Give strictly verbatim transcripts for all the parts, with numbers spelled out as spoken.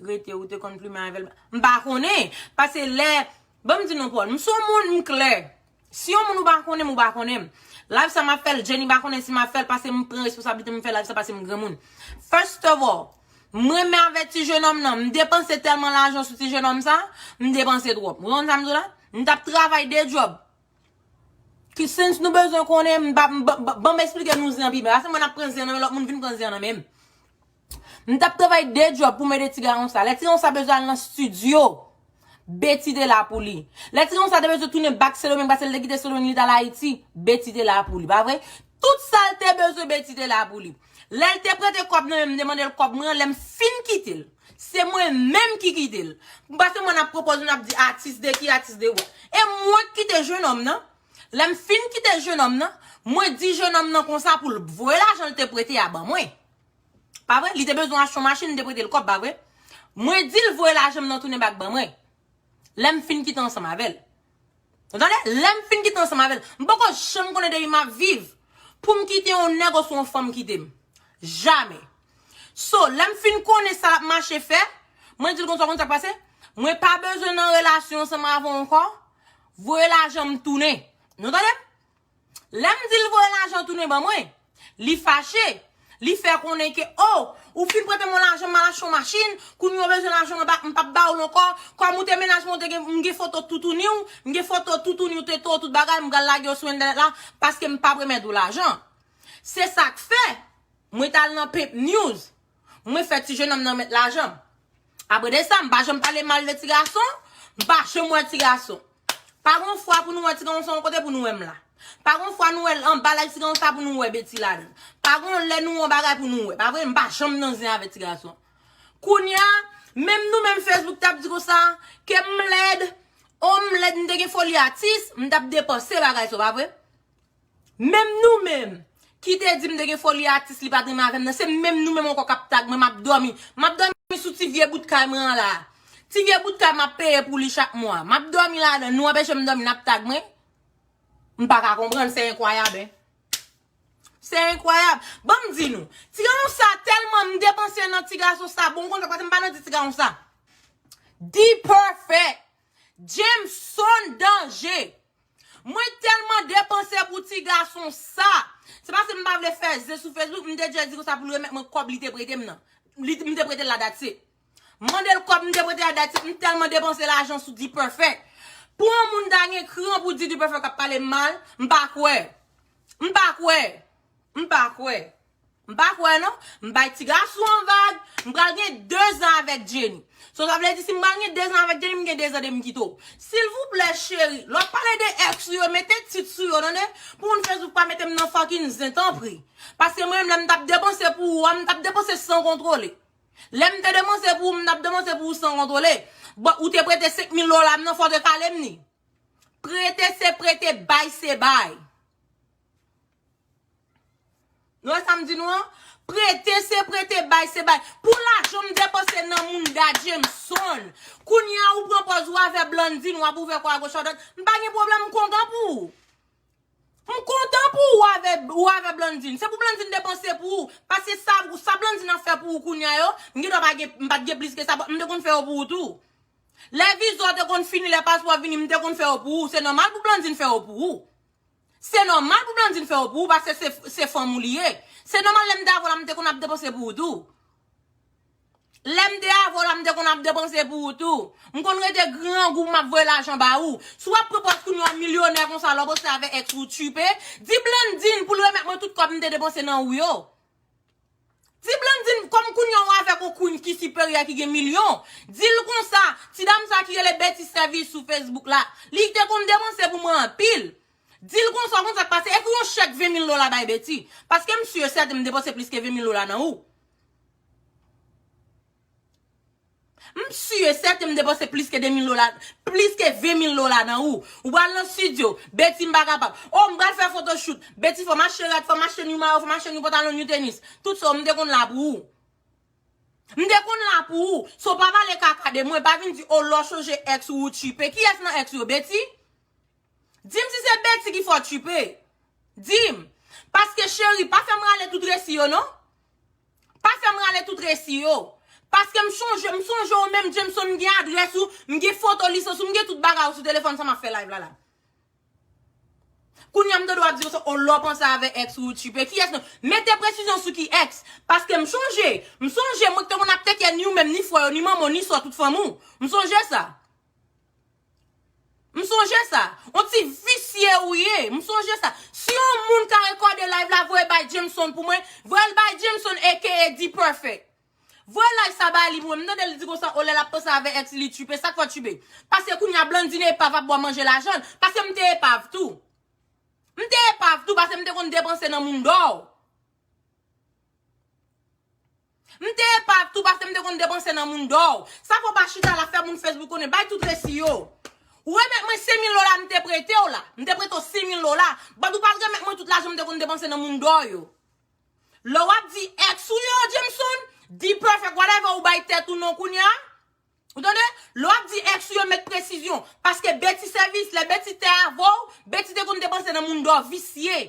rete, ou te konn plimen avè l. M pa konnen. Paske lè, ban m di nou, Paul, m se yon moun, m klè. Si yon moun ou pa konnen m, ou pa konnen m. Live sa m ap fè l, Jenny pa konnen si m ap fè l, paske m pran responsablite m fè live sa, paske m granmoun. First of all, m renmen avèk ti jenòm nan, m depanse tèlman lajan sou ti jenòm sa, m depanse twòp. Ou konn sa m di w la? M t ap travay de djòb. Ki sens nou bezwen konnen, m pa, m, ban, ban, ban m eksplike nou zen an pi byen. Paske mwen ap pran zen nan men lòt moun vin pran zen nan men m. M t ap travay de djòb pou m ede ti gason sa. Lè ti gason sa bezwen al nan estidyo, Betty te la pou li. Lè ti gason sa te bezwen tounen back Sendomeng, paske l te kite Sendomeng, li t al Ayiti, Betty te la pou li, pa vre? Tout sa l te bezwen, Betty te la pou li. Lè l te prete kòb nan men m, m te mande l kòb mwen an, lè m fin kite l, se mwen menm ki kite l. Paske mwen ap pwopoze, n ap di atis de ki, atis de wè. E mwen k kite jenòm nan. Lè m fin kite jenòm nan, mwen di jenòm nan konsa pou l voye lajan l te prete a ban mwen. Pa vre? Li te bezwen achte yon machin, m te prete l kòb, pa vre? Mwen di l voye lajan m nan tounen back ban mwen. Lè m fin kite ansanm avè l. Ou tande? Lè m fin kite ansanm avè l. M poko janm konnen depi m ap viv pou m kite yon nèg oswa yon fanm kite m. Jamè. So, lè m fin konnen sa l ap mache fè, mwen di l konsa, konn sa k pase? Mwen pa bezwen nan relasyon ansanm avè w ankò. Voye lajan m tounen. Nou tande m? Lè m di l voye lajan tounen ban mwen, li fache. Li fè konnen ke, o, ou fin prete m yon lajan, m al achte yon machin, kounye a w bezwen lajan m, m p ap ba w l ankò. Kòm ou te mennaj mwen, ou te gen, m gen foto toutouni w, m gen foto toutouni w te tou, tout bagay, m pral lage yo sou entènèt la, paske m p ap remèt ou lajan. Se sa k fè, mwen t al nan Pimp News, mwen fè ti jenòm nan met lajan m. Apre de sa, m pa janm pale mal de ti gason, m pa janm wè ti gason. Pa gon fwa pou nou wè ti gason yon kote pou nou wè m la. Pa gon fwa nou wè l anba live ti gason sa pou nou wè Betty ladan. Pa gon lè nou wè yon bagay pou nou wè. Pa vre, m pa janm nan zen avèk ti gason. Kounye a, menm nou menm Facebook t ap di konsa, ke m lèd, o m lèd, m te gen foli atis, m t ap depanse bagay sa, pa vre? Menm nou menm, ki te di m te gen foli atis, li pa t renmen avè m nan, se menm nou menm ankò k ap tag mwen, m ap dòmi. M ap dòmi sou ti vye bout kay mwen an la. Ti vye bout kay m ap peye pou li chak mwa. M ap dòmi ladan, nou anpeche m dòmi, n ap tag mwen. M pa ka konprann, se enkwayab, en. Se enkwayab. Ban m di nou, ti gason sa tèlman m depanse nan ti gason sa, bon, konn sa k pase, m pa nan di ti gason sa. D-Perfect, Jameson Danger. Mwen tèlman depanse pou ti gason sa. Se paske m pa vle fè zen sou Facebook, m te dwe di konsa pou l remèt mwen kòb li te prete m nan. Li, m te prete l la, that's it. M mande l kòb m te prete a, that's it. M tèlman depanse lajan sou D-Perfect. Pou yon moun ta gen kran pou di D-Perfect ap pale m mal, m pa kwè. M pa kwè. M pa kwè. M pa kwè non. M bay ti gason an vag. M pral gen de zan avèk Jenny. So, sa vle di, si m pral gen de zan avèk Jenny, m gen de zan de m kite w. Silvouplè, cheri, lè w ap pale de ex ou yo, mete tit sou yo, tande? Pou moun Facebook pa mete m nan fucking zen, tanpri. Paske mwen menm, lè m t ap depanse pou ou a, m t ap depanse san kontwole. Lè m te depanse pou ou, m t ap depanse pou ou san kontwole. Bon, ou te prete senk mil dola m nan, fò w te kale m ni. Prete se prete, bay se bay. Nou wè sa m di nou an? Prete se prete, bay se bay. Pou lajan m depanse nan mounda Jameson. Kounye a ou pran pòz ou avè Blandine, w ap ouvè kò a goch a dwat. M pa gen pwoblèm, m kontan pou ou. M kontan pou ou avè, ou avè Blandine. Se pou Blandine depanse pou ou. Paske sa, sa Blandine ap fè pou ou kounye a yo, m gen dwa pa gen, m pa t gen plis ke sa, m te konn fè yo pou ou tou. Lè viza w te konn fini, lè paspò vini, m te konn fè yo pou ou. Se nòmal pou Blandine fè yo pou ou. Se nòmal pou Blandine fè yo pou ou, paske se, se fanm ou li ye. Se nòmal lè m te avè w la, m te konn ap depanse pou ou tou. Lè m te avè w la, m te konn ap depanse pou ou tou. M konn rete grangou, m ap voye lajan ba ou. Si w ap pran pòz kounye a w milyonè konsa, lè w panse avè ex ou tchipe, di Blandine pou l remèt mwen tout kòb m te depanse nan ou yo. Di Blandine, kòm kounye a w avèk yon queen ki siperyè, ki gen milyon, di l konsa, ti dam sa ki rele Betty Service sou Facebook la, li te konn depanse pou mwen anpil. Di l konsa, konn sa k pase, ekri yon chèk ven mil dola bay Betty. Paske m si e sèten m depanse plis ke ven mil dola nan ou. M si e sèten m depanse plis ke de mil dola, plis ke ven mil dola nan ou. Ou pral nan estidyo, Betty m pa kapab. O, m pral fè photoshoot, Betty fò m achte rad, fò m achte new mayo, fò m achte new pantalon, new tenis. Tout sa, m te konn la pou ou. M te konn la pou ou. So, pa pale kaka de mwen, pa vin di, o, lè w chonje ex ou, ou tchipe. Kiyès nan ex yo, Betty? Di m si se Betty ki fè w tchipe. Di m. Paske cheri, pa fè m rale tout resi yo non. Pa fè m rale tout resi yo. Paske m chonje, m sonje w menm, Jameson, m gen adrès ou, m gen foto lisans ou, m gen tout bagay ou sou telefòn sa m ap fè live la la. Kounye a m tande w ap di konsa, o lè w panse avè ex ou, ou tchipe. Kiyès non? Mete presizyon sou ki ex. Paske m chonje, m sonje mwen ki te konn ap teke ni ou menm, ni frè yo, ni manman w, ni sè w, tout fanmi w. M sonje sa. M sonje sa. On ti visye ou ye. M sonje sa. Si yon moun ka rekòde live la, voye bay Jameson pou mwen. Voye l bay Jameson, A K A D Perfect. Voye live sa ba li pou mwen. M tande l di konsa, o lè l ap panse avè ex li tchipe. Sa k fè w tchipe? Paske kounye a Blandine epav ap ba w manje lajan l. Paske m te epav tou. M te epav tou, paske m te konn depanse nan moun dò w. M te epav tou, paske m te konn depanse nan moun dò w. Sa fè w pa chita la fè moun Facebook konnen, bay tout resi yo. Ou remèt mwen senk mil dola m te prete w la. M te prete w senk mil dola. But ou pa t remèt mwen tout lajan m te konn depanse nan moun dò w yo. Lè w ap di ex ou yo, Jameson, di perfect whatever ou bay tèt ou non kounye a. Ou tande? Lè w ap di ex ou yo, met presizyon. Paske Betty sèvis, lè Betty te avè w, Betty te konn depanse nan moun dò w, visye.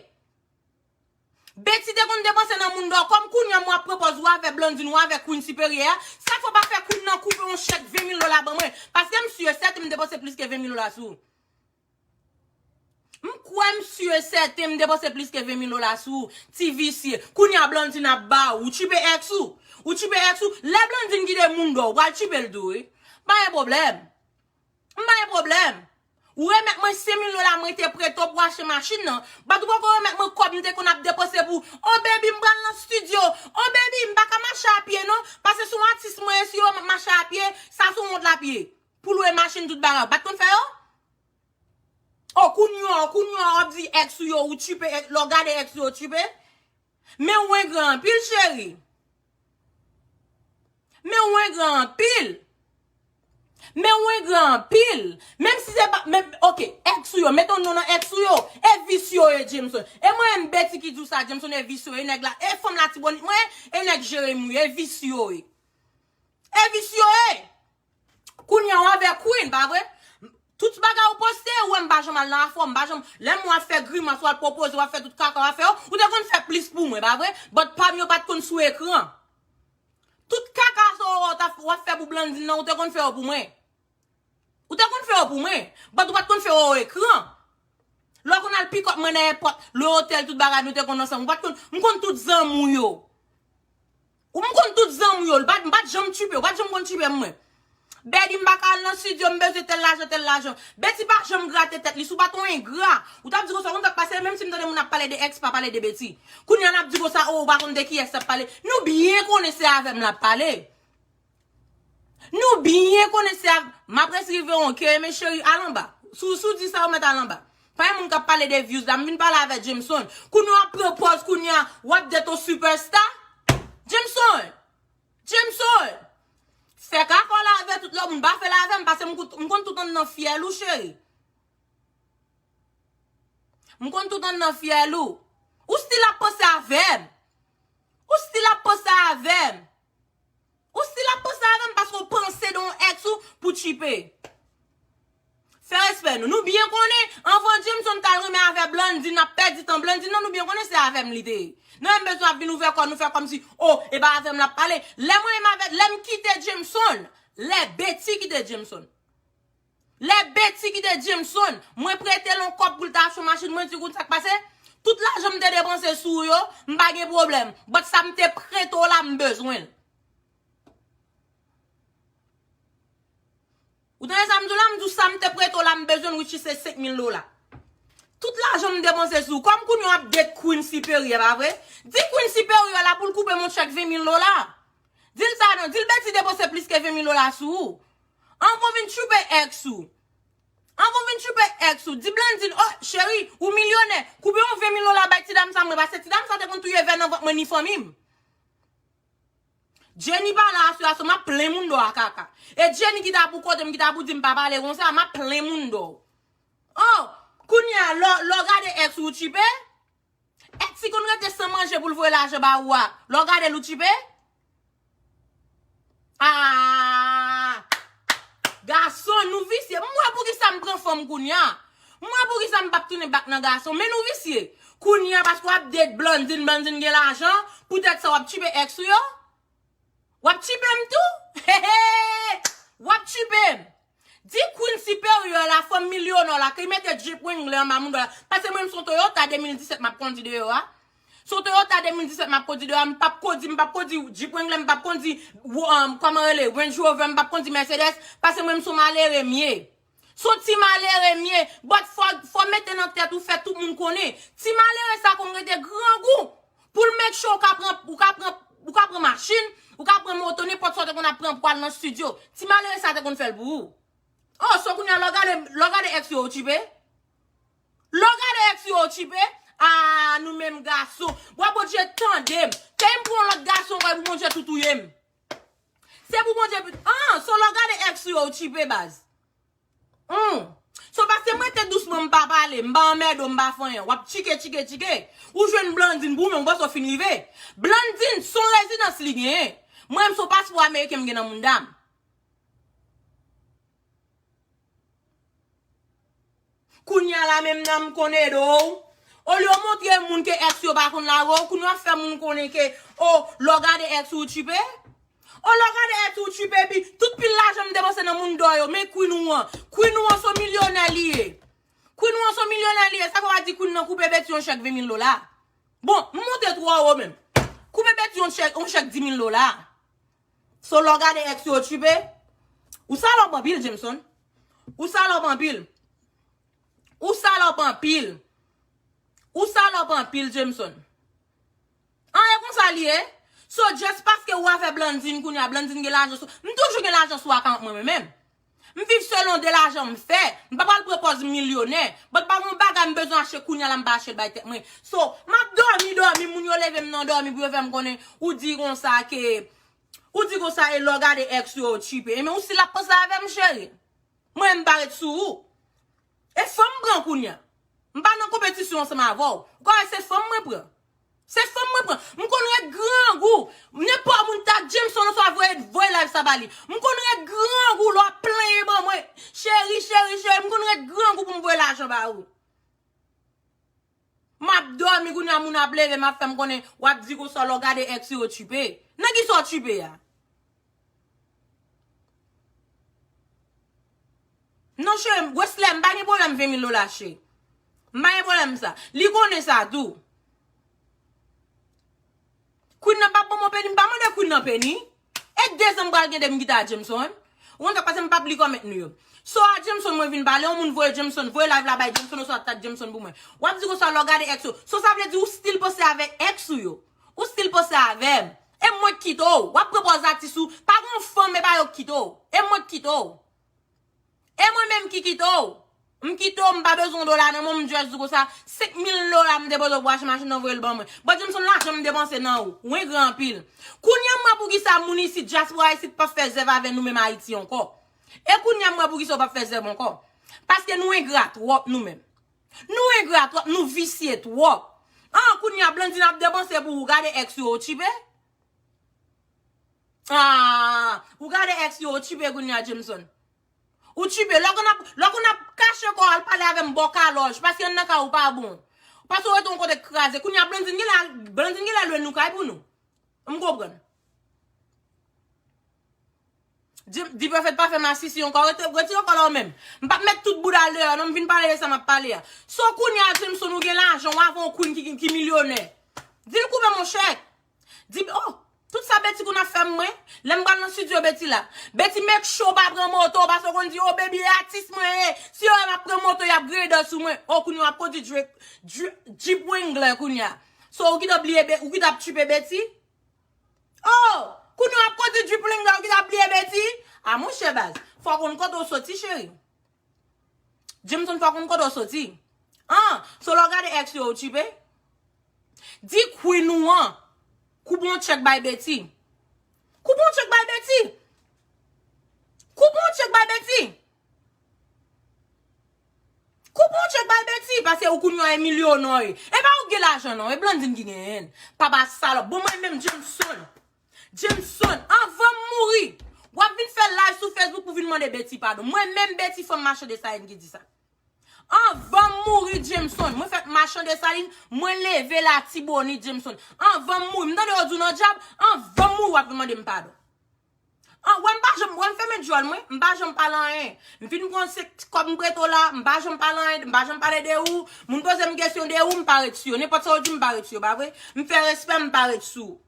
Betty te konn depanse nan moun dò w. Kòm kounye a m w ap pran pòz ou avè Blandine, ou avè Queen Siperyè a, sa fè w pa fè Queen nan koupe yon chèk ven mil dola ban mwen. Paske m si e sèten m depanse plis ke ven mil dola sou ou. M kwè m si e sèten m depanse plis ke ven mil dola sou ou, ti visye. Kounye a Blandine ap ba ou. Ou tchipe ex ou. Ou tchipe ex ou. Lè Blandine kite moun dò w, ou pral tchipe l tou, wi. Pa gen pwoblèm. M pa gen pwoblèm. Ou remèt mwen senk mil dola mwen te prete w pou achte machin nan. But ou poko remèt mwen kòb m te konn ap depanse pou, o baby, m pral nan studio. O baby, m pa ka mache a pye non. Paske se yon atis mwen ye, si yo m ap mache a pye, sa se yon wont l ap ye. Pou lwe machin, tout bagay. Ou pa t konn fè yo? O kounye a, kounye a w ap di ex ou yo, ou tchipe, ex- lè w gade ex ou yo, ou tchipe. Men ou engra anpil, cheri. Men ou engra anpil. Men ou engra anpil. Menm si se pa, men, ok, ex ou yo, mete yon non nan ex ou yo. E visye yo ye, Jameson. E mwen menm Betty ki di w sa, Jameson, e visye yo ye, nèg la. E fanm Latibonit mwen, e nèg Jeremi, e visye yo ye. E visye yo ye. Kounye a w avè Queen, pa vre? Tout bagay ou poste, ou wè m pa janm al nan afè w, m pa janm, lè m wè w ap fè grimas, w al pwopoze, w ap fè tout kaka w ap fè yo, ou te konn fè plis pou mwen, pa vre? But pa m yo pa t konn sou ekran. Tout kaka sa w wè w t ap, w ap fè pou Blandine nan, ou te konn fè yo pou mwen. Ou te konn fè yo pou mwen, but ou pa t konn fè yo ekran. Lè w konn al pick up mwen nan èpòt, le otèl, tout bagay nou te konn ansanm. Ou pa t konn, m konn tout zanmi w yo. Ou m konn tout zanmi w yo, m pa t, m pa t janm tchipe, ou pa t janm konn tchipe mwen. Betty, m pa ka al nan studio, m bezwen tèl lajan, tèl lajan. Betty pa janm grate tèt li, si w pa t yon engra. Ou t ap di konsa, ou konn sa k pase, menm si m tande moun ap pale de ex, pa pale de Betty. Kounye a n ap di konsa, o, ou pa konn de kiyès l ap pale. Nou byen konnen se avè m l ap pale. Nou byen konnen se ak, m ap resi rive yon ke, men cheri, al anba. Si w, si w di sa, ou mèt al anba. Pa gen moun k ap pale de views la, m vin pale avè Jameson. Kounye w ap pran pòz, kounye a, w ap det yon superstar. Jameson! Jameson! Fè kaka w la avè tout lòt moun, pa fè l avè m, paske m kout-, m konn tout anndan fyèl ou, cheri. M konn tout anndan fyèl ou. Ou still ap panse avè m. Ou still ap panse avè m. Ou still ap panse avè m paske w panse de yon ex ou pou tchipe. Fè respè nou. Nou byen konnen, anvan Jameson t al renmen avè Blandine, n ap pèdi tan Blandine nan, nou byen konnen se avè m li te ye. Nou menm bezwen ap vin ouvè kò nou, fè kòmsi, o, e pa avè m l ap pale. Lè mwen menm avè, lè m kite Jameson, lè Betty kite Jameson. Lè Betty kite Jameson, mwen prete l yon kòb pou l ta achte yon machin, mwen di, kout sa k pase? Tout lajan m te depanse sou ou yo, m pa gen pwoblèm. But sa m te prete w la, m bezwen l. Ou tande sa m di w la? M di w sa m te prete w la, m bezwen l, which is se senk mil dola. Tout lajan m depanse sou ou. Kòm kounye a w ap date Queen Siperyè, pa vre? Di Queen Siperyè la pou l koupe m yon chèk ven mil dola. Di l sa non, di l Betty depanse plis ke ven mil dola sou ou. Anvan w vin tchipe ex ou. Anvan w vin tchipe ex ou, di Blandine, o, cheri, ou milyonè, koupe yon ven mil dola bay ti dam sa mwen, paske ti dam sa te konn touye vè nan vant mwen ni fanmi m. Jenny pa la aswè a, so m ap plen moun dò a kaka. E Jenny ki ta pou kote m, ki ta pou di m pa pale konsa, m ap plen moun dò. O, kounye a, lè w, lè w gade ex ou, ou tchipe? Ex ki konn rete san manje pou l voye lajan ba ou a, lè w gade l ou tchipe? Ah! Gason, nou visye. M wè poukisa m pran fanm kounye a. M wè poukisa m p ap tounen back nan gason. Men nou visye. Kounye a, paske w ap date Blandine, Blandine gen lajan, poutèt sa w ap tchipe ex ou yo? W ap tchipe m tou? Hehe! W ap tchipe m. Di Queen Superior la, fanm milyonè la, ki mete Jeep Wrangler anba mouda la. Paske mwen, m se yon Toyota de mil disèt m ap kondi deyò a. Se yon Toyota de mil disèt m ap kondi deyò a, m p ap kondi, m p ap kondi Jeep Wrangler, m p ap kondi, um, kòman rele, Range Rover, m p ap kondi Mercedes, paske mwen, m se yon malere m ye. Se yon ti malere m ye, but fò, fò mete nan tèt ou, fè tout moun konnen. Ti malere sa konn rete grangou pou l make sure ou ka pran, ou ka pran, ou ka pran machin, ou ka pran moto, nenpòt sa w te konn ap pran pou al nan studio. Ti malere sa te konn fè l pou ou. Oh, so kounye a, lè w gade, lè w gade ex yo, ou tchipe? Lè w gade ex yo, ou tchipe? Ah, nou menm gason. Bwa Bondye tande m. Ke m pran lòt gason ankò, e pou Bondye tou touye m. Se pou Bondye pit-, ah, so lè w gade ex yo, ou tchipe, baz. Hmm. So paske m rete dousman, m pa pale, m pa anmède w, m pa fè anyen. W ap tchike, tchike, tchike. Ou jwenn Blandine pou ou menm, ou panse w fin rive. Blandine, se yon rezidans li genyen. Mwen menm, se yon paspò ameriken m gen nan mouda m. Kounye a la menm nan m konn ede w. Olye w montre moun ke ex yo pa konn lage w, kounye a w ap fè moun konnen ke, o, lè w gade ex ou, ou tchipe. O, lè w gade ex ou, ou tchipe, epi tout pil lajan m depanse nan moun dò yo, men Queen ou an. Queen ou an se yon milyonè li ye. Queen ou an se yon milyonè li ye, sa fè w a di Queen nan koupe Betty yon chèk ven mil dola. Bon, m monte twò wo menm. Koupe Betty yon chèk, yon chèk di mil dola. So, lè w gade ex yo, ou tchipe. Ou salòp anpil, Jameson. Ou salòp anpil. Ou salòp anpil. Ou salòp anpil, Jameson. An, e konsa li ye. So, just paske ou avè Blandine kounye a, Blandine gen lajan sou, m toujou gen lajan sou akant mwen, mwen menm. M viv selon de lajan m fè. M pa pral pran pòz milyonè. But pa gon bagay m bezwen achte kounye a la m pa achte l bay tèt mwen. So, m ap dòmi, dòmi, moun yo leve m nan dòmi pou yo fè m konnen, ou di konsa ke, ou di konsa e lè w gade ex yo, ou tchipe. Ebyen, ou still ap panse avè m, cheri. Mwen, m pa ret sou ou. E fanm m pran kounye a. M pa nan konpetisyon ansanm avè w. Ou ka wè se fanm mwen pran. Se fanm mwen pran. M konn ret grangou. Nenpòt moun ta Jameson oswa voye, voye live sa ba li. M konn ret grangou lè w ap plenyen ban mwen. Cheri, cheri, cheri. M konn ret grangou pou m voye lajan ba ou. M ap dòmi kounye a, moun ap leve, m ap fè m konnen, w ap di konsa lè w gade ex yo, ou tchipe. Nan kisa w tchipe a? Non, cheri, Wesley, m pa gen pwoblèm ven mil dola, cheri. M pa gen pwoblèm sa. Li konnen sa tou. Queen nan p ap ban mwen peni, m pa mande Queen nan peni. E de zan m pral gen de m kite a Jameson. Ou konn sa k pase, m p ap li kòmèt nou yo. So a Jameson mwen vin pale, yon moun voye Jameson, voye live la bay Jameson, oswa tag Jameson pou mwen. W ap di konsa lè w gade ex yo. So sa vle di ou still panse avèk ex ou yo. Ou still panse avè m. E mwen k kite w. W ap pran pòz atis ou. Pa gen yon fanm, e pa yo k kite w. E mwen k kite w. E mwen menm ki kite w. M kite w, m pa bezwen yon dola nan men w, m just di konsa, senk mil dola m te poze w pou achte machin nan voye l ban mwen. Bon, Jameson, lajan m depanse nan ou. Ou engra anpil. Kounye a m wè poukisa moun isit, dyaspora isit, p ap fè zèv avè nou menm Ayiti ankò. E kounye a m wè poukisa w p ap fè zèv ankò. Paske nou engra twòp nou menm. Nou engra twòp, nou visye twòp. An, kounye a Blandine ap depanse pou ou, gade ex yo, ou tchipe? Ah, ou gade ex yo, ou tchipe kounye a Jameson. Ou tchipe, lè w konn ap, lè w konn ap kache kò w al pale avè m bò kalòj, paske anndan kay ou pa bon. Paske w rete yon kote k kraze. Kounye a Blandine genlè, Blandine genlè lwe nou kay pou nou. M konprann. Di, di Pwofèt pa fè masisi ankò, rete, retire kò la w menm. M p ap met tout bouda l deyò, non, m vin pale de sa m ap pale a. So kounye a Jameson ou gen lajan, w avè yon Queen ki, ki milyonè. Di l koupe m yon chèk. Di, oh, tout sa Betty konn ap fè mwen. Lè m pral nan studio Betty la. Betty make sure w pa pran moto, paske w konn di, oh, baby, e atis mwen ye. Si yo wè m ap pran moto, y ap grade sou mwen. Oh, kounye a w ap kondi Jeep, Jeep, Jeep Wrangler kounye a. So, ou kite bliye Be-, ou kite ap tchipe Betty? Oh, kounye a w ap kondi Jeep Wrangler, ou kite ap bliye Betty? A monchè baz, fò w konn kote w soti, cheri. Jameson fò konn kote w soti. An, so lè w gade ex yo, ou tchipe? Di Queen ou an, koupe yon tchèk bay Betty. Koupe yon tchèk bay Betty. Koupe yon tchèk bay Betty. Koupe yon tchèk bay Betty, paske ou kounye a e milyonè. E pa ou k gen lajan non, e Blandine ki genyen l. Papa salòp. Bon, mwen menm Jameson. Jameson, anvan m mouri, w ap vin fè live sou Facebook pou vin mande Betty padon. Mwen menm Betty fanm machan Desalin ki di sa. Anvan m mouri Jameson, mwen fèt machan Desalin, mwen leve Latibonit Jameson. Anvan m mouri, m tande yo di w nan djab, anvan m mouri w ap vin mande m padon. An, wè, m pa janm, wè, m fèmen djòl mwen, m pa janm pale anyen. M fin pran se kòb m prete w la, m pa janm pale anyen, m pa janm pale de ou. Moun poze m kesyon de ou, m pa ret sou yo. Nenpòt sa yo di, m pa ret sou yo, pa vre? M fè respè, m pa ret sou ou.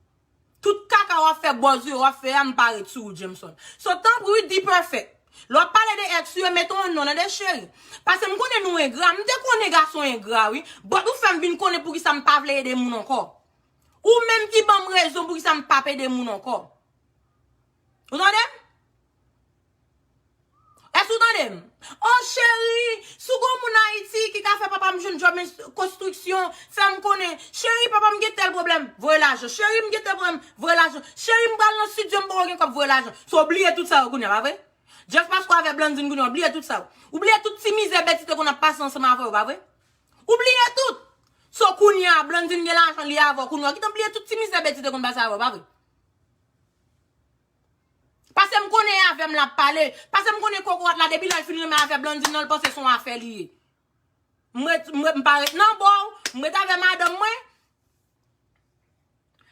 Tout kaka w ap fè, bòz ou yo w ap fè a, m pa ret sou ou, Jameson. So, tanpri, wi, D-Perfect. Lè w ap pale de ex ou yo, mete yon non nan de cheri. Paske m konnen nou engra, m te konnen gason engra, wi. But ou fè m vin konnen poukisa m pa vle ede moun ankò. Ou menm ki ban m rezon poukisa m p ap ede moun ankò. Ou tande m? Èske ou tande m? Oh, cheri, si w gon moun Ayiti ki ka fè papa m jwenn djòb konstriksyon, fè m konnen. Cheri, papa m gen tèl pwoblèm, voye lajan. Cheri, m gen tèl pwoblèm, voye lajan. Cheri, m pral nan estidyo, m poko gen kòb, voye lajan. So, w bliye tout sa yo kounye a, pa vre? Just paske w avè Blandine kounye a, w bliye tout sa yo. Ou bliye tout ti mizè Betty te konn ap pase ansanm avè w, pa vre? Ou bliye tout. So, kounye a, Blandine gen lajan, li avè w kounye a. Ou gentan bliye tout ti mizè Betty te konn pase avè w, pa vre? Paske m konnen e avè m l ap pale. Paske m konnen kokorat la, depi lè l fin renmen avè Blandine nan, l panse se yon afè li ye. M ret, m ret, m pa ret nan bò w, m ret avè madanm mwen.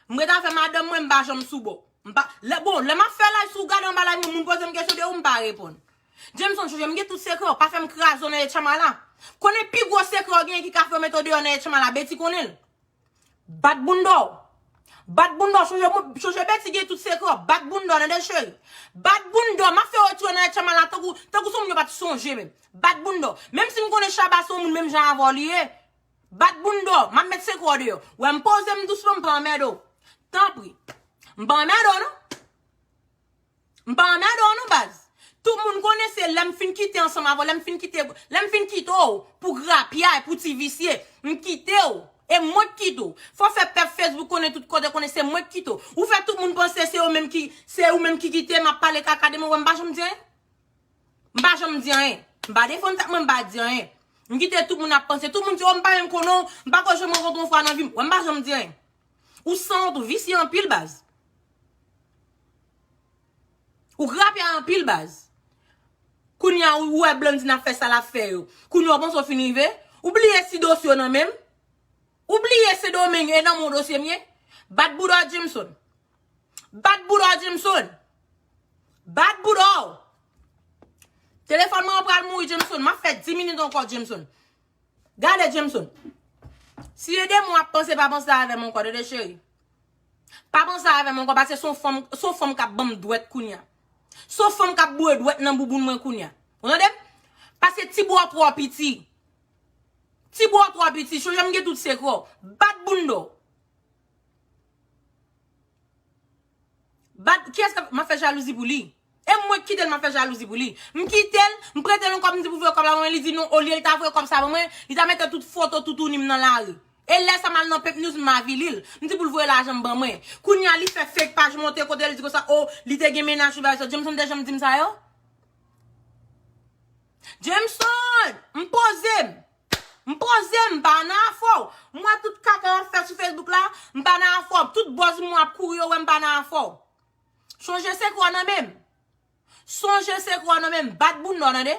M ret avè madanm mwen, m pa janm sou bò. M pa, lè, bon, lè m ap fè live, si w gade anba live mwen, moun poze m kesyon de ou, m pa reponn. Jameson, chonje m gen tout sekrè w, pa fè m kraze w nan etchanma la. Konnen pi gwo sekrè w genyen ki ka fè yo mete w deyò nan etchanma la, Betty konnen l. Bat bounda w. Bat bounda w. Chonje, chonje Betty gen tout sekrè w. Bat bounda w, tande cheri. Bat bounda w. M ap fè w retire nan etchanma la tankou, tankou se yon moun yo pa t sonje menm. Bat bounda w. Menm si m konnen Shabba se yon moun menm jan avè w li ye. Bat bounda w. M ap met sekrè w deyò. Wè m poze m dousman, m pa anmède w. Tanpri. M pa anmède w non. M pa anmède w non, baz. Tout moun konnen se lè m fin kite ansanm avè w, lè m fin kite, lè m fin kite w pou grapyay, pou ti visye, m kite w. E mwen k kite w. Fò fè pèp Facebook konnen tout kote, konnen se mwen k kite w. Ou fè tout moun panse se yo menm ki, se ou menm ki kite m ap pale kaka de mwen, wè m pa janm di anyen. M pa janm di anyen. M pa defann tèt mwen, m pa di anyen. M kite tout moun ap panse. Tout moun di, oh, m pa menm konnen w, m pako janm rankontre w yon fwa nan vi m. Wè m pa janm di anyen. Ou sanwont, ou visye anpil, baz. Ou grapyay anpil, baz. Kounye a, ou wè Blandine ap fè sa l ap fè yo. Kounye a, ou panse w fin rive? Ou bliye si dosye w nan men m? Ou bliye Sendomeng e nan men w dosye m ye? Bat bouda w, Jameson. Bat bouda w, Jameson. Bat bouda w. Telefòn mwen an pral mouri, Jameson. M ap fè dis minit ankò, Jameson. Gade, Jameson. Si e de mwen w ap panse, pa panse avè m ankò, tande cheri. Pa panse avè m ankò, paske se yon fanm, se yon fanm k ap ban m dwèt kounye a. Se yon fanm k ap boure dwèt nan bouboun mwen kounye a. Ou tande m? Paske ti bra w twò piti. Ti bra w twò piti, chonje m gen tout sekrè w. Bat bounda w. Bat, kiyès k ap, m ap fè jalouzi pou li? E mwen k kite l, m ap fè jalouzi pou li. M kite l, m prete l yon kòb, m di pou voye kòb la ban mwen, li di non, olye l ta voye kòb sa ban mwen, li ta mete tout foto toutouni m nan lari. E lè sa m al nan Pep News, m avili l. M di pou l voye lajan m ban mwen. Kounye a, li fè fake paj monte kote l di konsa, oh, li te gen mennaj sou bagay sa. Jameson te janm di m sa yo? Jameson, m poze m. M poze m, m pa nan afè w. M wè tout kaka w ap fè sou Facebook la, m pa nan afè w. Tout buzz mwen ap kouri yo wè m pa nan afè w. Chonje sekrè w nan men m. Sonje sekrè w nan men m. Bat bounda w, tande?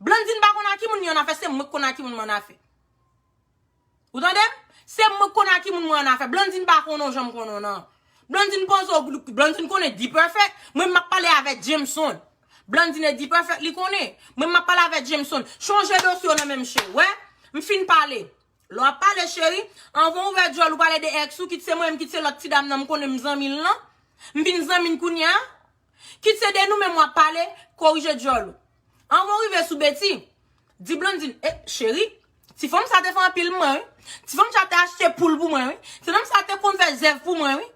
Blandine pa konn a ki moun li annafè, se mwen k konn a ki moun mwen annafè. Ou tande m? Se mwen k konn a ki moun mwen annafè. Blandine pa konnen w jan m konnen w nan. Blandine panse w, Blandine konnen D-Perfect. Mwen m ap pale avèk Jameson. Blandine e D-Perfect li konnen. Mwen m ap pale avèk Jameson. Chonje dosye w nan men m, cheri. Wè, m fin pale. Lè w ap pale, cheri, anvan w ouvè djòl ou pale de ex ou, kit se mwen menm, kit se lòt ti dam nan m konnen m zanmi l lan. M vin zanmi l kounye a. Kit se de nou menm w ap pale, korije djòl ou. Anvan w rive sou Betty, di Blandine, e, cheri, ti fanm sa te fè anpil mwen, wi. Ti fanm sa te achte poul pou mwen, wi. Ti fanm sa te konn fè zèv pou mwen, wi.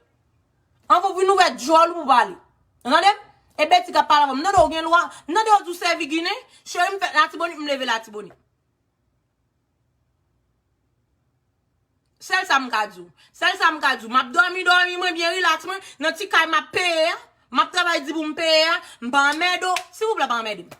Anvan w vin ouvè djòl ou pou pale. Ou tande m? E Betty k ap pale avè w. M tande w gen lwa. M tande w di w sèvi ginen. Cheri, m fèt Latibonit, m leve Latibonit. Sèl sa m ka di w. Sèl sa m ka di w. M ap dòmi, dòmi mwen byen rilaks mwen nan ti kay m ap peye a. M ap travay di pou m peye a. M pa anmède w. Silvouplè, pa anmède m.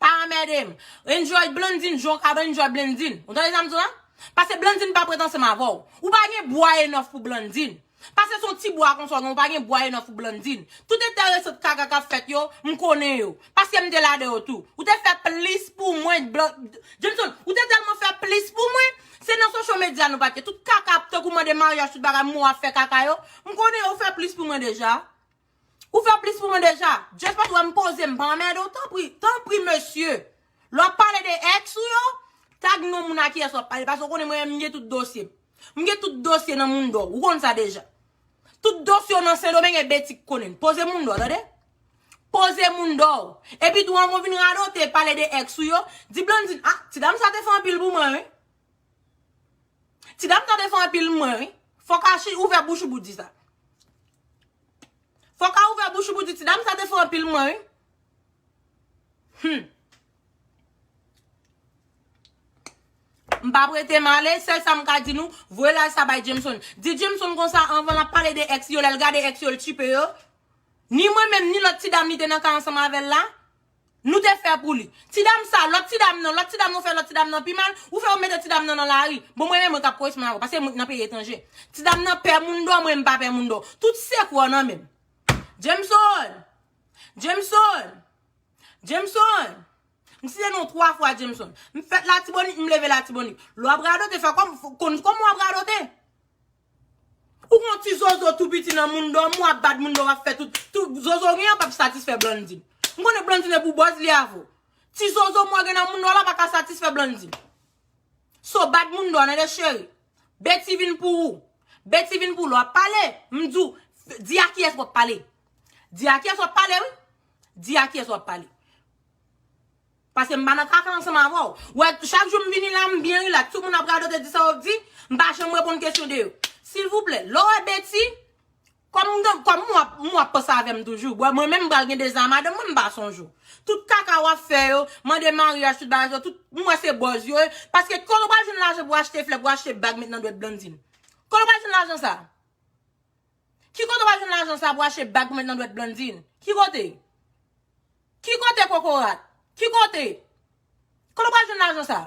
Pa anmède m. Enjoy Blandine, jan w ka enjoy Blandine. Ou tande sa m di w la? Paske Blandine pa prèt ansanm avè w. Ou pa gen bwa enòf pou Blandine. Paske se yon ti bwa konsa w gen, ou pa gen bwa enòf pou Blandine. Tout enteresan kaka k ap fèt yo, m konnen yo. Paske m te ladan yo tou. Ou te fè plis pou mwen, Blan-, Jameson, ou te tèlman fè plis pou mwen, se nan social media nou pa t ye. Tout kaka ap tankou mande maryaj, tout bagay, mwen w ap fè kaka yo. M konnen yo fè plis pou mwen deja. Ou fè plis pou mwen deja. Just pa wè m poze m pa anmède w, tanpri, tanpri mesye. Lè w ap pale de ex ou yo, tag non moun a kiyès w ap pale, paske w konnen mwen menm m gen tout dosye m. M gen tout dosye nan Mundo, ou konn sa deja. Tout dosye w nan Sendomeng e Beti k konnen. Poze Mundo, tande? Poze Mundo. Epi tou anvan w vin radote pale de ex ou yo, di Blondine, ah, ti dam sa te fè anpil pou mwen, wi. Ti dam sa te fè anpil mwen, wi. Fòk a chi ouvè bouch ou pou di sa. Fòk a ouvè bouch ou pou di ti dam sa te fè anpil mwen, wi. Hmm. M pa prete m ale, sèl sa m ka di nou, voye laj sa bay Jameson. Di Jameson konsa anvan l ap pale de ex yo, lè l gade ex yo, l tchipe yo. Ni mwen menm, ni lòt ti dam li te nan kay ansanm avè l la, nou te fè pou li. Ti dam sa, lòt ti dam nan, lòt ti dam nan fè lòt ti dam nan pi mal, ou fè yo mete ti dam nan nan lari. Bon, mwen menm, mwen k ap koresponn avè w, paske mwen nan peyi etranje. Ti dam nan pè Mundo, mwen m pa pè Mundo. Tout sekrè w nan men m. Jameson! Jameson! Jameson! M site non twa fwa Jameson. M fèt Latibonit, m leve Latibonit. Lè w ap radote, fè kòm, konn kòman w ap radote. Ou gon ti zozo tou piti nan Mundo, m w ap bat Mundo, w ap fè tout, tout zozo gen an p ap satisfè Blondine. M konnen Blondine e pou bòz li avè w. Ti zozo m w gen nan Mundo la pa ka satisfè Blondine. So, bat Mundo, tande cheri. Beti vin pou ou. Beti vin pou ou. Lè w ap pale, m di w, di a kiyès w ap pale. Di a kiyès w ap pale, wi. Di a kiyès w ap pale. Paske m pa nan kaka ansanm avè w. Wè, chak jou m vini la, m byen rilaks. Tout moun ap radote, di sa yo di, m pa janm reponn kesyon de yo. Silvouplè, lè w wè Beti, kòm m, kòm m w ap, m w ap panse avè m toujou. Bon, mwen menm m pral gen deza madanm mwen, m pa sonje w. Tout kaka w ap fè yo, mande maryaj, tout bagay sa, tout, m wè se bòz yo ye. Paske kote w pral jwenn lajan pou achte flè, pou achte bag, met nan dwèt Blondine? Kote w pral jwenn lajan sa? Ki kote w pral jwenn lajan sa pou achte bag pou met nan dwèt Blondine? Ki kote? Ki kote kokorat? Ki kote? Kote w pral jwenn lajan sa?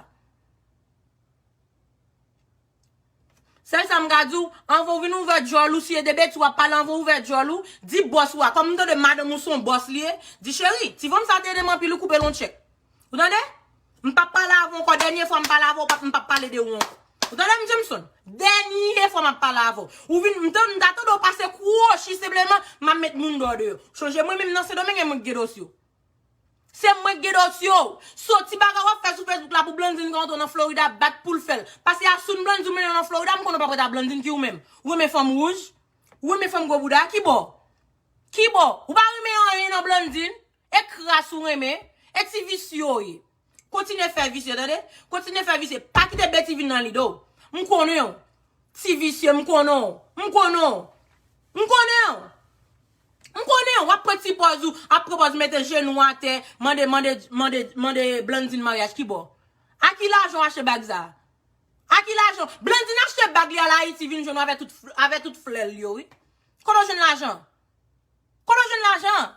Sèl sa m ka di w, anvan w vin ouvè djòl ou, si e de beti w ap pale, anvan w ouvè djòl ou, di bòs ou a, kòm m tande madanm ou se yon bòs li ye, di cheri, ti fanm sa te ede m anpil, ou koupe l yon tchèk. Ou tande? M p ap pale avè w ankò. Dènye fwa m pale avè w, m p ap pale de ou ankò. Ou tande m, Jameson? Dènye fwa m ap pale avè w. Ou vin, m ta, m ta tande w pase kwochi senpleman, m ap met Mundo deyò. Chonje mwen menm nan Sendomeng e mwen k gen dosye w. Se mwen k gen dosye w. So ti bagay w ap fè sou Facebook la pou Blondine ka antre nan Florida, bat pou l fè l. Pase a soun Blondine mennen w nan Florida, m konnen w p ap rete a Blondine ki ou menm. Ou renmen fanm wouj? Ou renmen fanm gwo bouda? Ki bò? Ki bò? Ou pa renmen anyen nan Blondine? E kras ou renmen, e ti visye w ye. Kontinye fè visye, tande? Kontinye fè visye. Pa kite Beti vin nan lide w. M konnen w. Ti visye, m konnen w. M konnen w. M konnen w. M konnen w. W ap pran ti pòz ou, ap pran pòz mete jenou atè, mande, mande, mande, mande Blondine maryaj ki bò? A ki lajan w achte bag sa? A ki lajan? Blondine achte bag li al Ayiti vin jwenn w avè tout, avè tout flè l yo, wi. Kote w jwenn lajan? Kote w jwenn lajan?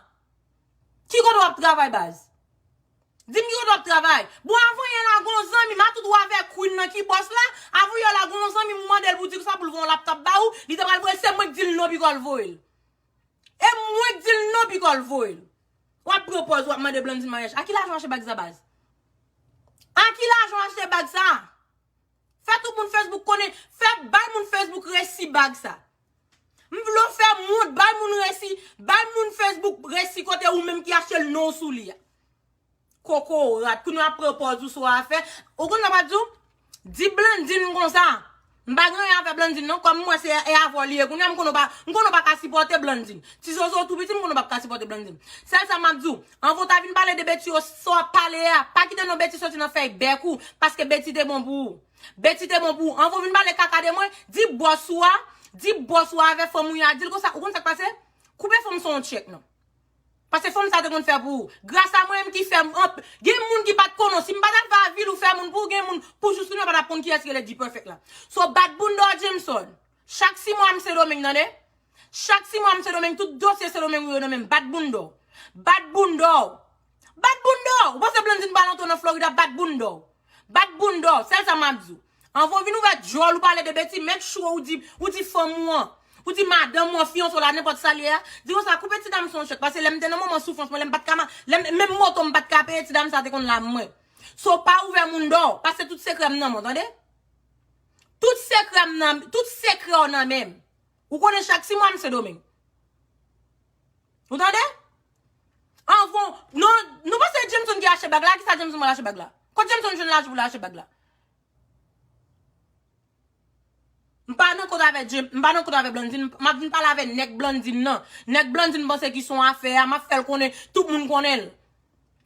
Ki kote w ap travay, baz? Di m ki kote w ap travay. Bon, avan yè la, gon zanmi m, a tout ou avè Queen nan ki bòs la, avan yè la, gon zanmi m mande l pou di konsa pou l voye yon laptop ba ou, li te pral voye, se mwen k di l non, piko l voye l. E mwen k di l non, piko l voye l. W ap pran pòz, w ap mande Blondine maryaj. A ki lajan w achte bag sa, baz? A ki lajan w achte bag sa? Fè tout moun Facebook konnen, fè bay moun Facebook resi bag sa. M vle w fè moun, bay moun resi, bay moun Facebook resi kote ou menm ki achte l non w sou li a. Kokorat, kounye a pran pòz ou sou afè. Ou konn sa m ap di w? Di Blondine konsa. M pa gen anyen avè Blondine non, kòm m wè se e avè w li ye. Kounye a m konnen w pa, m konnen w pa ka sipòte Blondine. Ti zozo w tou piti, m konnen w p ap ka sipòte Blondine. Sèl sa m ap di w, anvan w ta vin pale de Beti yo, sa w ap pale a, pa kite non Beti soti nan fèy bèk ou, paske Beti te bon pou ou. Beti te bon pou ou. Anvan w vin pale kaka de mwen, di bòs ou a, di bòs ou a avè fanm ou a, di l konsa, ou konn sa k pase? Koupe fanm sa yon tchèk non. Paske fanm sa te konn fè pou ou. Gras a mwen menm ki fè m anp-, gen moun ki pa t konnen w. Si m pa t al fè avil ou fè moun pou ou, gen moun pou jous kounye a pa t ap konn kiyès ki rele D-Perfect la. So bat bounda w Jameson. Chak sis mwa m Sendomeng, tande? Chak sis mwa m Sendomeng, tout dosye Sendomeng ou yo nan men m. Bat bounda w. Bat bounda w. Bat bounda w. Ou panse Blondine pral antre nan Florida, bat bounda w. Bat bounda w. Sèl sa m ap di w. Anvan w vin ouvè djòl ou pale de Beti, make sure ou di, ou di fanm ou an, ou di madanm ou an, fiyanse w la, nenpòt sa l ye a, di konsa, koupe ti dam sa yon tchèk, paske lè m te nan moman soufrans mwen, lè m pa t ka ma-, lè m, menm moto m pa t ka peye, ti dam sa te konn la mwen. So pa ouvè moun dò, paske tout sekrè m nan men w, tande? Tout sekrè m nan, tout sekrè w nan men m. Ou konnen chak sis mwa m Sendomeng. Ou tande? Anvan, non, nou panse Jameson ki achte bag la? Kisa Jameson pral achte bag la? Kot Jameson jwenn lajan pou l achte bag la? M pa nan kont avè James, m pa nan kont avè Blandine, m ap vin pale avè nèg Blandine nan. Nèg Blandine panse ki son afè a, m ap fè l konnen, tout moun konnen l.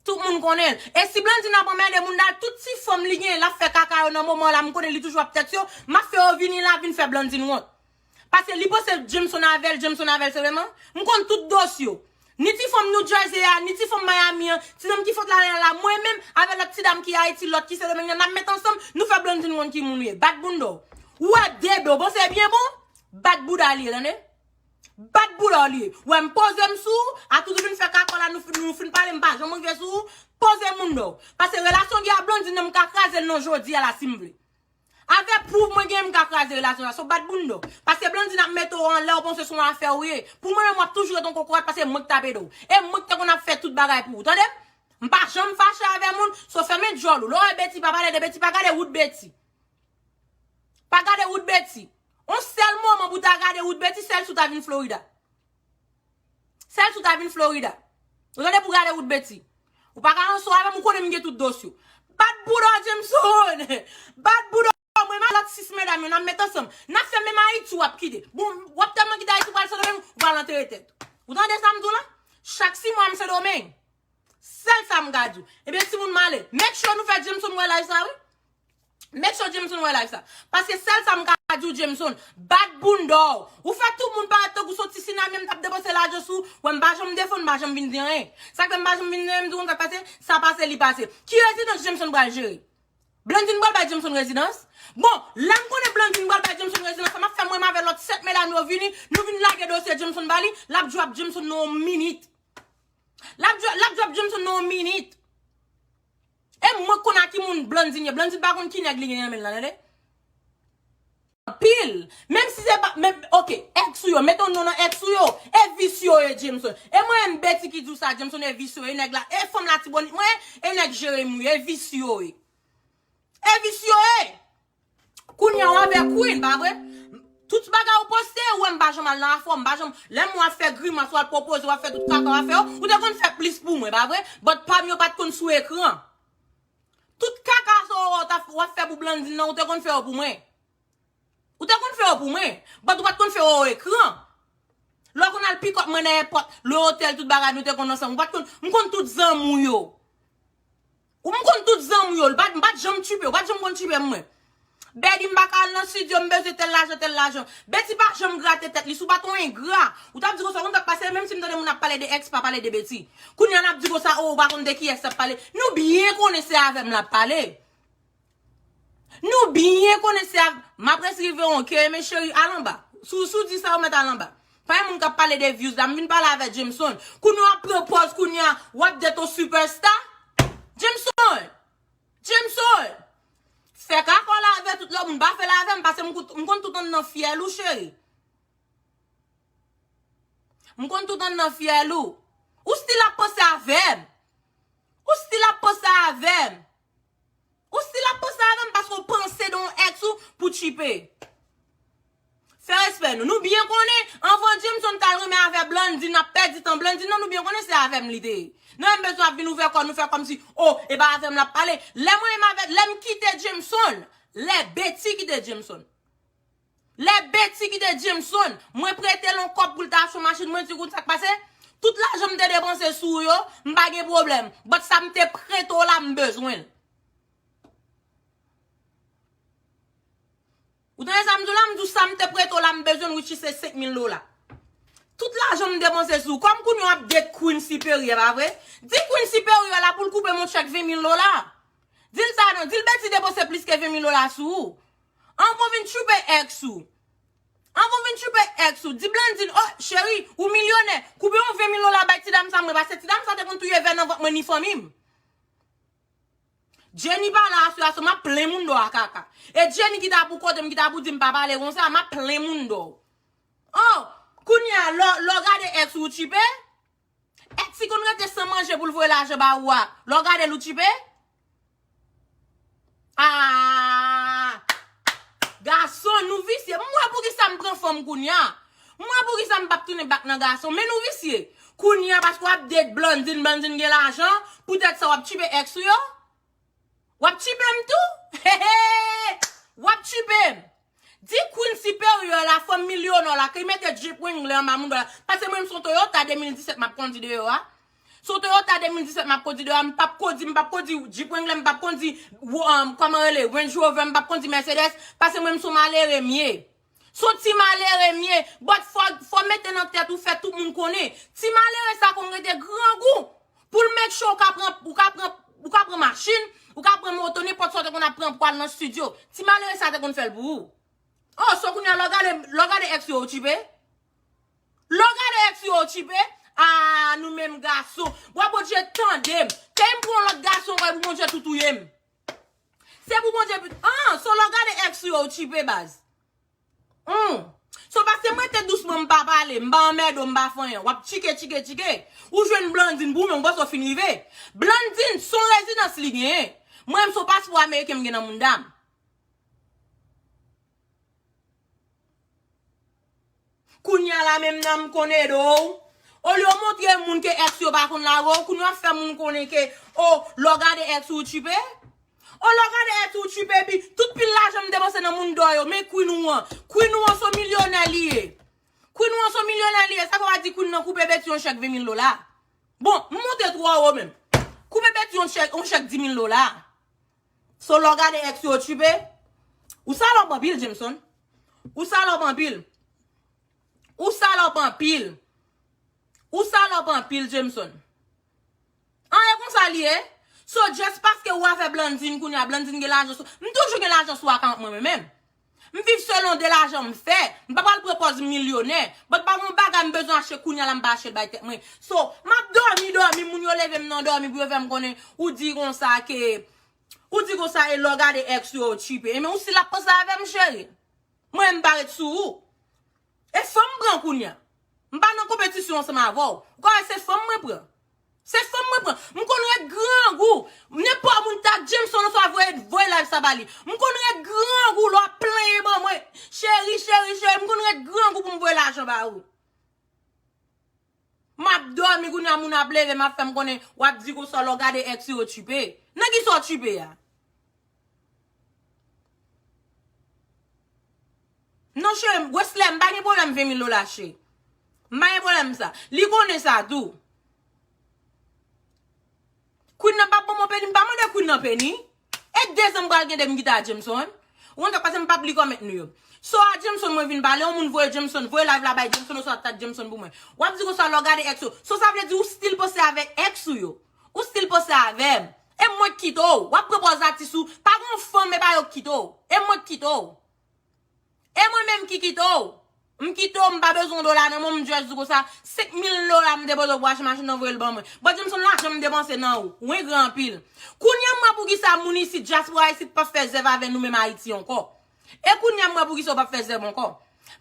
Tout moun konnen l. E si Blandine ap anmède moun nan, tout ti fanm li gen, l ap fè kaka yo nan moman la, m konnen li toujou ap tèks yo, m ap fè yo vini la, vin fè Blandine wont. Paske li panse Jameson avè l, Jameson avè l, se vreman. M konn tout dosye yo. Ni ti fanm New Jersey a, ni ti fanm Miami an, ti nonm ki fòt la, la, la, mwen menm, avè lòt ti dam ki Ayiti, lòt ki Sendomeng nan, n ap met ansanm, nou fè Blandine wont ki moun li ye. Bat bounda w. Ou wè debe w, bon, se byen bon? Bat bouda li ye, tande? Bat bouda w li ye. Ou wè m poze m sou ou, a tout ou vin fè kakò la, nou fin, nou fin pale, m pa janm rive sou ou, poze bounda w. Paske relasyon gen a Blandine nan, m ka kraze l nan jodi a la si m vle. Avè pwouv mwen gen, m ka kraze relasyon sa. So bat bounda w. Paske Blandine ap mete w anlè, w panse se yon afè ou ye. Pou mwen menm, w ap toujou ret yon kokorat paske mwen k t ap ede w. E mwen k te konn ap fè tout bagay pou ou. Tande? M pa janm fache avè moun, so fèmen djòl ou. Lè w wè Betty, pa pale de Betty, pa gade wout Betty. Pa gade wout Betty. On sèl moman pou w ta gade wout Betty, sèl si w ta vin Florida. Sèl si w ta vin Florida. Ou tande pou gade wout Betty. Ou pa ka anso avè m, ou konnen m gen tout dosye w. Bat bouda w, Jameson! Bat bouda w, mwen m a lòt sis medam yo, n ap met ansanm. N ap fè menm Ayiti w ap kite. Bon, w ap tèlman kite Ayiti, w pral Sendomeng, ou pral antere tèt. Ou tande sa m di w la? Chak sis mwa m Sendomeng. Sèl sa m ka di w. Ebyen, timoun m ale. Make sure nou fè Jameson wè live sa, wi. Make sure Jameson wè live sa. Paske sèl sa m ka di w, Jameson, bat bounda w. Ou fè tout moun parèt tankou se yon ti sinamyè m t ap depanse lajan sou ou. Wè, m pa janm defann, m pa janm vin di anyen. Sa k fè m pa janm vin di anyen, m di w konn sa k pase, sa pase, li pase. Ki rezidans Jameson pral jere? Blandine pral bay Jameson rezidans? Bon, lè m konnen Blandine pral bay Jameson rezidans, sa m ap fè mwen avè lòt sèt medam yo vini, nou vin lage dosye Jameson ba li, l ap drop Jameson nan yon minit. L ap drop, l ap drop Jameson nan yon minit. E mwen k konn a ki moun Blandine ye. Blandine pa konn ki nèg li gen nan men l la, tande? Anpil. Menm si se pa, men, ok, ex ou yo, mete yon non nan ex ou yo. E vis yo ye, Jameson. E mwen menm Betty ki di w sa, Jameson, e vis yo ye, nèg la, e fanm Latibonit mwen, e nèg Jeremi, e vis yo ye. E vis yo ye. Kounye a w avè Queen, pa vre? Tout bagay ou poste, ou wè m pa janm al nan afè w, m pa janm, lè m wè w ap fè grimas, w al pwopoze, w ap fè tout kaka w ap fè yo, ou te konn fè plis pou mwen, pa vre? But pa m yo pa t konn sou ekran. Tout kaka sa w wè w t ap, w ap fè pou Blandine nan, ou te konn fè yo pou mwen. Ou te konn fè yo pou mwen, but ou pa t konn fè yo ekran. Lè w konn al pick up mwen nan èpòt, le otèl, tout bagay nou te konn ansanm. Ou pa t konn, m konn tout zanmi w yo. Ou m konn tout zanmi w yo. M pa t, m pa t janm tchipe, ou pa t janm konn tchipe mwen. Betty, m pa ka al nan studio, m bezwen tèl lajan, tèl lajan. Betty pa janm grate tèt li, si w pa t yon engra. Ou t ap di konsa, ou konn sa k pase, menm si m tande moun ap pale de ex, pa pale de Betty. Kounye a n ap di konsa, o, ou pa konn de kiyès l ap pale. Nou byen konnen se avè m l ap pale. Nou byen konnen se avè m ap resi rive yon ke, men cheri, al anba. Si w, si w di sa, ou mèt al anba. Pa gen moun k ap pale de views la, m vin pale avè Jameson. Kounye a w ap pran pòz, kounye a w ap date yon superstar. Jameson! Jameson! Fè kakò la avè tout lòt moun, pa fè l avè m, paske m kout-, m konn tout anndan fyèl ou, cheri. M konn tout anndan fyèl ou. Ou still ap panse avè m. Ou still ap panse avè m. Ou still ap panse avè m paske w panse de yon ex ou pou tchipe. Fè respè nou. Nou byen konnen, anvan Jameson t al renmen avè Blandine, n ap pèdi tan Blandine nan, nou byen konnen se avè m li te ye. Nou menm bezwen ap vin ouvè kò nou, fè kòmsi, o, e pa avè m l ap pale. Lè mwen menm avè, lè m kite Jameson, lè Betty kite Jameson. Lè Betty kite Jameson, mwen prete l yon kòb pou l ta achte yon machin, mwen di, kout sa k pase? Tout lajan m te depanse sou ou yo, m pa gen pwoblèm. But sa m te prete w la, m bezwen l. Ou tande sa m di w la? M di w sa m te prete w la, m bezwen l, which is se senk mil dola. Tout lajan m depanse sou ou. Kòm kounye a w ap date Queen Siperyè, pa vre? Di Queen Siperyè la pou l koupe m yon tchèk ven mil dola. Di l sa non, di l Betty depanse plis ke ven mil dola sou ou. Anvan w vin tchoupe ex ou. Anvan w vin tchoupe ex ou, di Blandine, o, cheri, ou milyonè, koupe yon ven mil dola bay ti dam sa mwen, paske ti dam sa te konn touye vè nan vant mwen ni fanmi m. Jenny pa la aswè a, so m ap plen moun dò a kaka. E Jenny ki ta pou kote m, ki ta pou di m pa pale konsa, m ap plen moun dò. O, kounye a, lè, lè w gade ex ou tchipe, ex ki konn rete san manje pou l voye lajan ba ou a, lè w gade l ou tchipe? Ah! Gason, nou visye. M wè poukisa m pran fanm kounye a. Mwen, poukisa m p ap tounen bak nan gason? Men nou visye. Kounye a, paske w ap date Blandine, Blandine gen lajan, poutèt sa w ap tchipe ex ou yo? W ap tchipe m tou? Hehe! W ap tchipe m. Di Queen Superior la, fanm milyonè la, ki mete Jeep Wrangler anba mouda la. Paske mwen, m son Toyota de mil disèt m ap kondi deyò a. Son Toyota de mil disèt m ap kondi deyò a, m p ap kondi, m p ap kondi Jeep Wrangler, m p ap kondi, um, kòman rele, Range Rover, m p ap kondi Mercedes, paske mwen, m son malere m ye. Son ti malere m ye, but fò, fò mete nan tèt ou, fè tout moun konnen. Ti malere sa konn rete grangou pou l make sure ou ka pran, ou ka pran, ou ka pran machin, ou ka pran moto, nenpòt sa w te konn ap pran pou al nan studio. Ti malere sa te konn fè l pou ou. Oh, so kounye a, lè w gade, lè w gade ex yo, ou tchipe? Lè w gade ex yo, ou tchipe? Ah, nou menm gason. Bwa Bondye, tande m. Ke m pran lòt gason, wè, pou Bondye tou touye m. Se pou Bondye, ah, so lè w gade ex yo, ou tchipe, baz. Hmm. So, paske mwen te dousman, m pa pale, m pa anmède w, m pa fè anyen. W ap tchike, tchike, tchike. Ou jwenn Blandine pou mwen, ou panse w fin rive. Blandine, se yon rezidans li genyen. Mwen, m se yon paspò ameriken m gen nan mouda m. Kounye a la menm nan m konn ede w. Olye w montre moun ke ex yo pa konn lage w, kounye a w ap fè moun konnen ke, o, lè w gade ex ou, ou tchipe. O, lè w gade ex ou, ou tchipe, epi tout pil lajan m depanse nan moun dò yo, men Queen ou an. Queen ou an se yon milyonè li ye. Queen ou an se yon milyonè li ye, sa fè w a di Queen nan koupe Betty yon chèk ven mil dola. Bon, m monte twò wo menm. Koupe Betty yon chèk, yon chèk di mil dola. So, lè w gade ex yo, ou tchipe. Ou salòp anpil, Jameson. Ou salòp anpil. Ou salòp anpil. Ou salòp anpil, Jameson. An, e konsa li ye. So, just paske ou avè Blandine kounye a, Blandine gen lajan sou, m toujou gen lajan sou akant mwen, mwen menm. M viv selon de lajan m fè. M pa pral pran pòz milyonè. But pa gen yon bagay m bezwen achte kounye a la m pa achte l bay tèt mwen. So, m ap dòmi, dòmi, moun yo leve m nan dòmi pou yo fè m konnen ou di konsa ke, ou di konsa e lè w gade ex yo, ou tchipe. Ebyen, ou still ap panse avè m, cheri. Mwen, m pa ret sou ou. E fanm m pran kounye a. M pa nan konpetisyon ansanm avè w. Ou ka wè se fanm mwen pran. Se fanm mwen pran. M konn ret grangou. Nenpòt moun ta Jameson oswa voye, voye live sa ba li. M konn ret grangou lè w ap plenyen ban mwen. Cheri, cheri, cheri. M konn ret grangou pou m voye lajan ba ou. M ap dòmi kounye a, moun ap leve, m ap fè m konnen, w ap di konsa lè w gade ex yo, ou tchipe. Nan kisa w tchipe a? Non, cheri, Wesley, m pa gen pwoblèm ven mil dola, cheri. M pa gen pwoblèm sa. Li konnen sa tou. Queen nan p ap ban mwen peni, m pa mande Queen nan peni. E de zan m pral gen de m kite a Jameson. Ou konn sa k pase, m p ap li kòmèt nou yo. So a Jameson mwen vin pale, yon moun voye Jameson, voye live la bay Jameson, oswa tag Jameson pou mwen. W ap di konsa lè w gade ex ou. So sa vle di ou still panse avèk ex ou yo. Ou still panse avè m. E mwen k kite w. W ap pran pòz atis ou. Pa gen yon fanm, e pa yo k kite w. E mwen k kite w. E mwen menm ki kite w. M kite w, m pa bezwen yon dola nan men w, m just di konsa, senk mil dola m depoze pou achte machin nan voye l ban mwen. Bon, Jameson, lajan m depanse nan ou. Ou engra anpil. Kounye a m wè poukisa moun isit, dyaspora isit, p ap fè zèv avè nou menm Ayiti ankò. E kounye a m wè poukisa w p ap fè zèv ankò.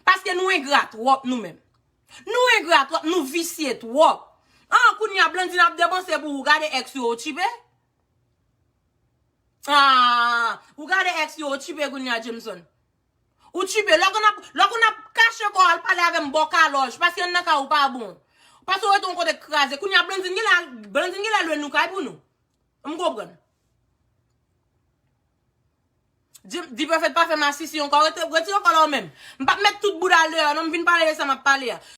Paske nou engra twòp nou menm. Nou engra twòp, nou visye twòp. An, kounye a Blandine ap depanse pou ou, gade ex yo, ou tchipe? Ah, ou gade ex yo, ou tchipe kounye a Jameson. Ou tchipe, lè w konn ap, lè w konn ap kache kò w al pale avè m bò kalòj, paske anndan kay ou pa bon. Paske w rete yon kote k kraze. Kounye a Blandine genlè, Blandine genlè lwe nou kay pou nou. M konprann. Di, di Pwofèt pa fè masisi ankò, rete, retire kò la w menm. M p ap met tout bouda l deyò, non, m vin pale de sa m ap pale a.